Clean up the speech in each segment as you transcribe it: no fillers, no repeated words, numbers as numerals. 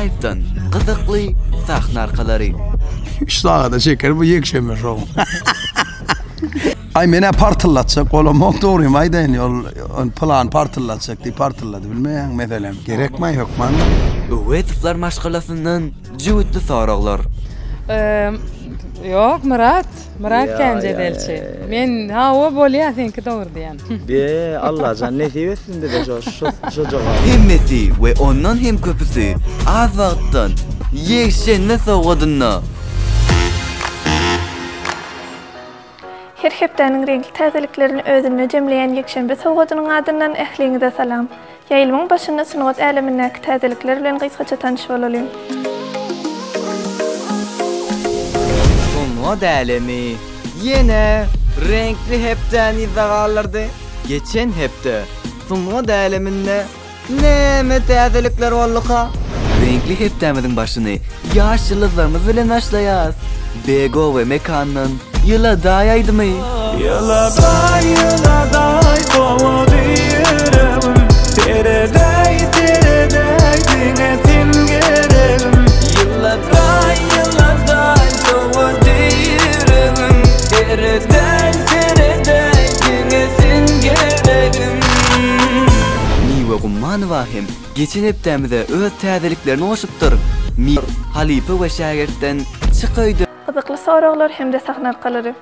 Ataýewden gyzykly sahna arkalary. Üç sagada çeker bu ýekşenbe şow. Aý men-ä partyllatjak bolamok dogrymy aýdaýyn ol pylan partyllatjak diýip partyllady bilmeýäň meselem gerekmaý hökmanmy? Öwezowlar maşgalasyndan jübütli soraglar. Ýok Myrat, Myrat kän jedelçi. Men hawa bolýa seňki dogry diýen. Be Allajan nesip etsin bize şo şo jogap. Hemmesi we ondan hem köpüsi az wagtdan Ýekşenbe sowgadynda. Her hepdäniň reňkli täzeliklerini özünde jemleýän ýekşenbe sowgadynyň adyndan ähliňize salam! Ýaýlymyň başynda sungat älemindäki täzelikler bilen gysgaça tanyş bolalyň. Sungat älemi ýene reňkli hepdäni yzda galdyrdy. Geçen hepde sungat äleminde Näme täzelikler bolduka? Reňkli hepdämiziň başyny ýaş ýyldyzlarymyz bilen başlaýas. Bego we Mekandan Ýyladaý aýdymy. Ýyladaý, ýyladaý, sowady ýüregim, Seredäý, seredäý, diňe sen geregim. Ýyladaý, ýyladaý, sowady ýüregim, Seredäý, seredäý, diňe sen geregim. Miwe Gummanowa hem geçen hepdämize öz täzeliklerini goşupdyr. Halypa we şägirtden Çyk öýden. Gyzykly soraglar hem-de sahna arkalary.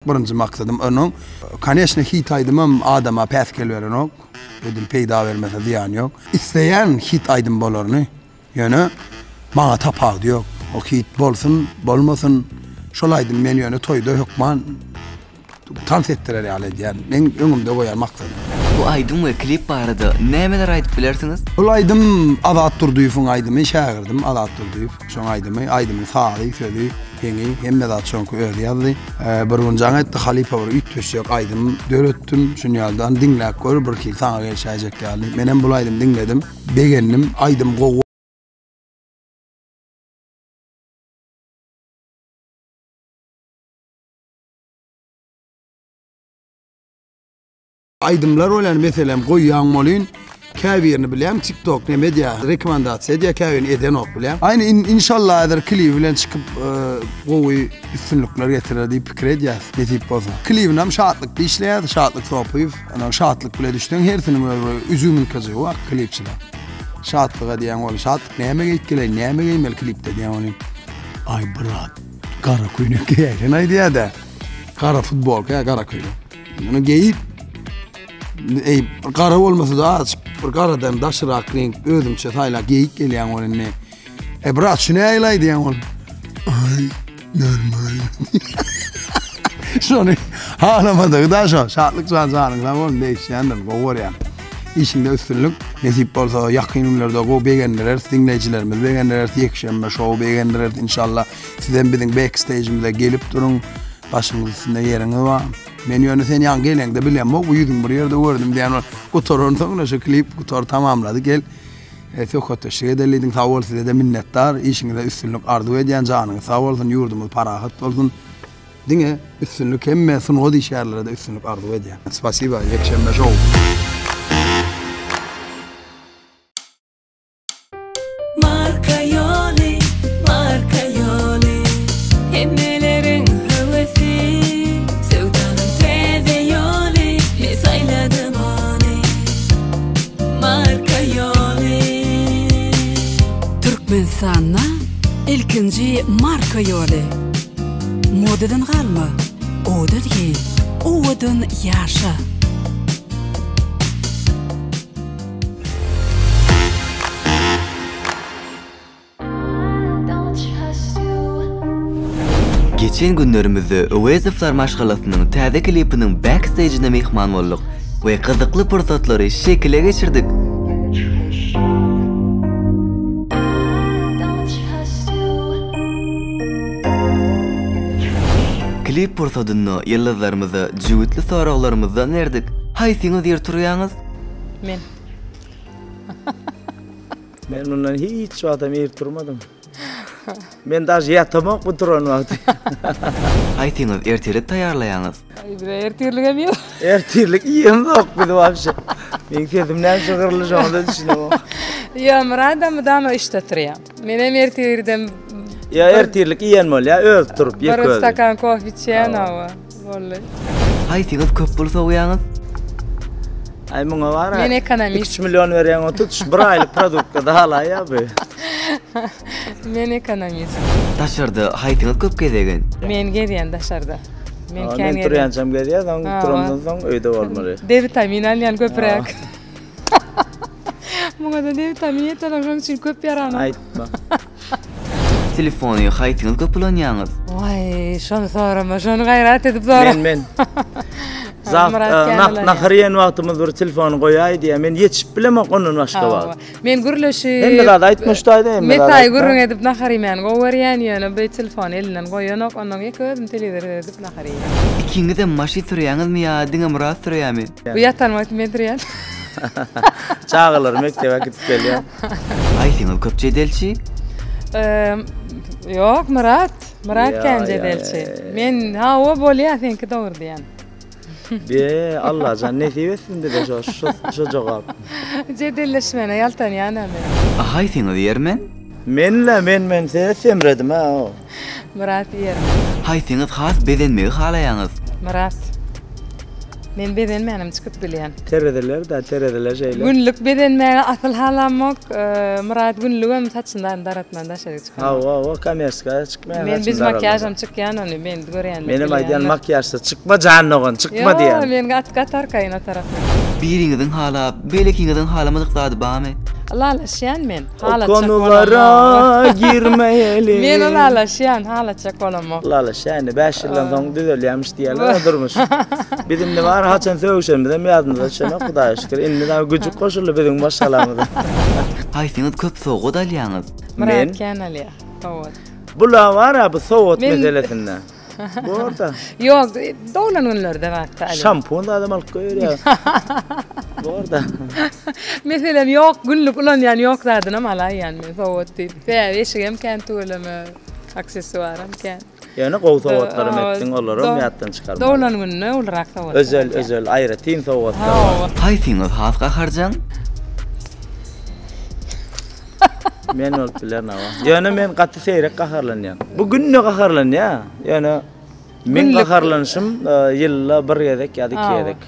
birinji maksadym. Onuň koneçne hit aýdymam adama päsgel berenok. Edil peýda bermese zyýany ýok. Isleýän hit aýdym bolaryny. Ýöne maňa tapawudy ýok. O hit bolsun, bolmasyn, şol aýdym men ýöne toýda hökman tans etdirer ýaly edýän. Meň öňümde goýan maksadym. Bu aýdym we klip barada nämeler aýdyp bilersiňiz? Bul aýdym Azat Durdyýewiň aýdymy, şägirdim Azat Durdyýew, şoň aýdymy, aýdymyň sazy, sözi, heňi, hemme zat şoňky özi ýazdy. Bir gün jaň etdi, halypa bir üýtgeşjek aýdym döretdim, şuny ýaly, hany diňläp gör, birhili saňa gelşäýjek ýaly. Menem bul aýdymy diňledim. Begendim, aýdym gowy. Aýdymlar bolýan meselem goýýaň bolyn käbirini bilýäň tiktok neme edýär rekomendasiýa edýär käbirini edenok bilýäň. Aýny inşallah häzir klibi bilen çykyp gowy üstünlikler getirer diýip pikir edýäs nesip bolsa. Klibinam Şatlykda işleýäs Şatlyk Sopyýew. Ondan Şatlyk bile düşseň hersiniň öz bir üzüminkajygy bar klipçiler. Şatlyga diýýäň ol Şatlyk näme geýip geleýin näme geýmeli klipde diýýäň ony. Aý brat gara köýnek geýäýsen aý diýýär-de. Gara futbolka ýa gara köýnek. Muny geýip eý gara bolmasa-da azajyk bir garadan daşyrak reňk özüňçe saýlap geýip gelýäň ol indi. E brat şu nähili diýýäň ol. Aý normal. Şony halamadygy da şo. Şatlyk jan janyň sag bolsun degişýändir gowy görýän. Işiňde üstünlik. Nesip bolsa ýakyn günlerde gowy begendireris diňleýjilerimizi begendireris ýekşenbe şou begendireris inşallah. Sizem biziň backstage'imize gelip duruň. Başyňyz üstünde ýeriňiz bar. Men ýöne sen ýaňy geleňde bilemok bu ýüzüňi bir ýerde gördüm diýen ol. Gutaransoň şu klip gutar tamamlady gel. Söhbetdeşlik edelidiň sag bol sizede minnetdar işiňizde üstünlik arzuw edýän janyňyz sag bolsun ýurdumyz parahat bolsun diňe üstünlik hemme sungat işgärlerede üstünlik arzuw edýän spasiba ýekşenbe şou. Marka ýoly, marka ýoly, hemmeleriň höwesi, söwdanyň täze ýoly, men saýladym ony. Marka ýoly. Türkmenistanda ilkinji marka ýoly. Modadan galma, owadan geýin, owadan ýaşa! Geçen günlerimizde Öwezowlar maşgalasynyň täze klipiniň backstage'ine myhman bolduk we gyzykly pursatlary şekile geçirdik. Klip pursadynda ýyldyzlarymyza jübütli soraglarymyzdan berdik. Haýsyňyz ir turýaňyz? Men. Men mundan hiç wagtam ir turmadym. Men daže ýatamok bu turan wagty. Haýsyňyz ertirlik taýýarlaýaňyz? Aý bize ertirligem ýok. Ertirlik iýemzok biz wapşe. Meň sesim näme üçin gyryldy şoňa-da düşünemok. Ýok Myradam mydama üçde turýar. Menem ertir irden Ýa ertirlik iýen bolýa özi turup ýeke bir özi. stakan kofe içýän hawa. Boldy. Haýsyňyz köp pul sowýaňyz? Aý muňa bar-a. Men ekonomist. 2-3 million berýäň o tutuş bir aýlyk produkta da alaýýa bu. Men ekonomist. Daşarda haýsyňyz köp gezegen? Men gezýän daşarda. Men kän Men gezýän. turýançam gezýär, soň turamdan soň öýde bolmaly. D witamin alýan köpräk. Muňa-da D witamin ýetenok, şonuň üçin köp ýaranok. Aýtma. Telefony haýsyňyz köp ulanýaňyz? Waý, şony sorama, şony gaýrat edip sora. Men, men. Zat, e, nahar iýen wagtymyz bir telefony goýaý diýýär. Men ýetişip bilemok ondan başga wagt. Men gürleşip. Hemme zady aýtma şu taýda, hemme zady. Mesaýy gürrüň edip nahar iýmäni gowy görýän, ýöne bu telefony elinden goýanok, ondan ýeke özüm telewizor seredip nahar iýýän. Ikiňizem maşyn sürýäňizmi ýa diňe Myrat sürýärmi? Bu ýatan wagty men sürýän. Çagalary mekdebe äkidip gelýän. Haýsyňyz köp jedelçi? Ýok, Myrat. Myrat kän jedelçi. Men hawa bolýa, seňki dogry diýýän. Be, Allajan nesip etsin bize şo şo jogap. Jedelleşmäne ýaltanýan-a men. Haýsyňyz ýermen? Men-le, men men seret semredim-ä o. Myrat ýermen. Haýsyňyz has bezenmegi halaýaňyz? Myrat. Men bezenmänem çykyp bilýän. Tereziler-dä, tereziler şeýle. Günlük bezenmäge asyl halamok. Myrat günlügem saçyny dagyny daratman daşaryk çykanok. Hawa, hawa, kommerskiýa çykmaýan Men bez makiýažam çykýan ony, meni görýänler bilýänler. Menem aýdýan makiýažsyz çykma jan dogan, çykma diýýän. Ýok, men gaty gaty arkaýyn o tarapdan. Biriňiziň halap, beýlekiňiziň halamadyk zady barmy? Ylalaşýan men. O Halatjak konulara bolamok. girmeýeli. Men ylalaşýan, halatjak bolamok. Ylalaşýan indi 5 ýyldan soň düzelýärmiş diýýärler durmuş. Biz indi bar haçan sögüşenimizem ýadymyza düşenok Hudaýa şükür. Indi dagy güjük goşuldy biziň maşgalamyza. Haýsyňyz köp sowgat alýaňyz? Myrat kän alýar sowgat. Bula bar-a bu sowgat Men- meselesinde. Bor-da. Ýok, doglan günlerde zatda alýar. Şampun zadam alyp goýberýär. Bor-da. Meselem, ýok, günlük ulanýan ýok zadynam alaýýan men sowgat diýip. Sebäbi eşigem kän tüweleme, aksessuaram kän. Ýöne gowy sowgatlaram etdiň, olaram ýatdan çykarma. Doglan gününe ulurak sowgat. Özel, özel, aýratyn sowgatlar bar. Haýsyňyz has gaharjaň? Men bolup bilerin hawa. Ýöne men gaty seýrek gaharlanýan. Bu günde gaharlanýar. Ýöne meň gaharlanyşym e, ýylda bir gezek ýa-da iki gezek.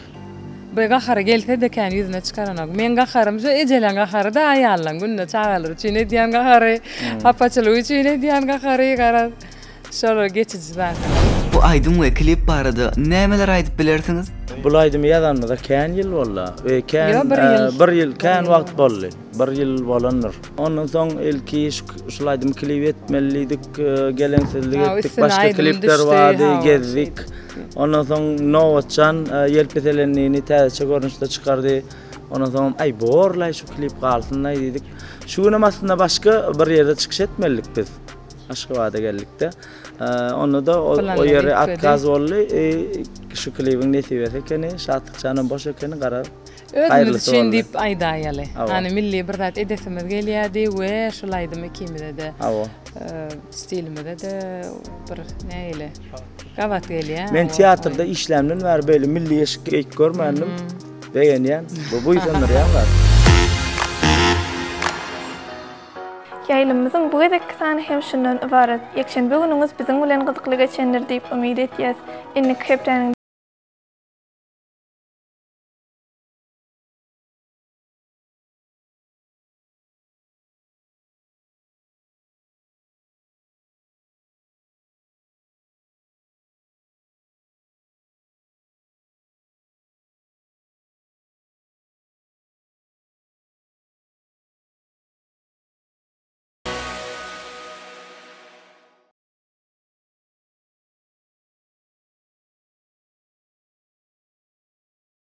Bu gahary gelse-de kän ýüzüne çykaranok. Meň gaharym şu ejeleň gahary-da aýallaň günde çagalar üçin edýän gahary, hmm. hapaçylyk üçin edýän gahary, garaz şol geçiji zat. Bu aýdym we klip barada nämeler aýdyp bilersiňiz? Bu aýdymy ýazanymyza kän ýyl boldy. We kän e, bir ýyl, bir ýyl kän wagt boldy. Bir ýyl bolandyr. Ondan soň ilki şul aýdymy klip etmeli diýdik, e, geleňsizlik etdik, başga klipler bardy, gezdik. Ondan soň Nobatjan e, Ýelpeselenini täzeçe görnüşde çykardy. Ondan soň aý borlaý şu klip galsyn-laý diýdik. Şu günem aslynda başga bir ýerde çykyş etmelidik biz. Aşgabada geldikde. E, onda-da o, o ýeri otkaz boldy. Şu klibiň nesibesi ekeni, Şatlykjanam boş ekeni, garaz. Özümiz üçin diýip aýdaýaly. Hany milli bir zat edesimiz gelýärdi we şul aýdym ikimize-de stilimize-de bir nähili gabat gelýär. Men teatrda işlämden bäri beýle milli eşik geýip görmändim. Begenýän. Bu buýsandyrýan zat. Ýaýlymymyzyň bu gezekki sany hem şundan ybarat. Ýekşenbe günüňiz biziň bilen gyzykly geçendir diýip umyt etýäs. Indiki hepdäniň.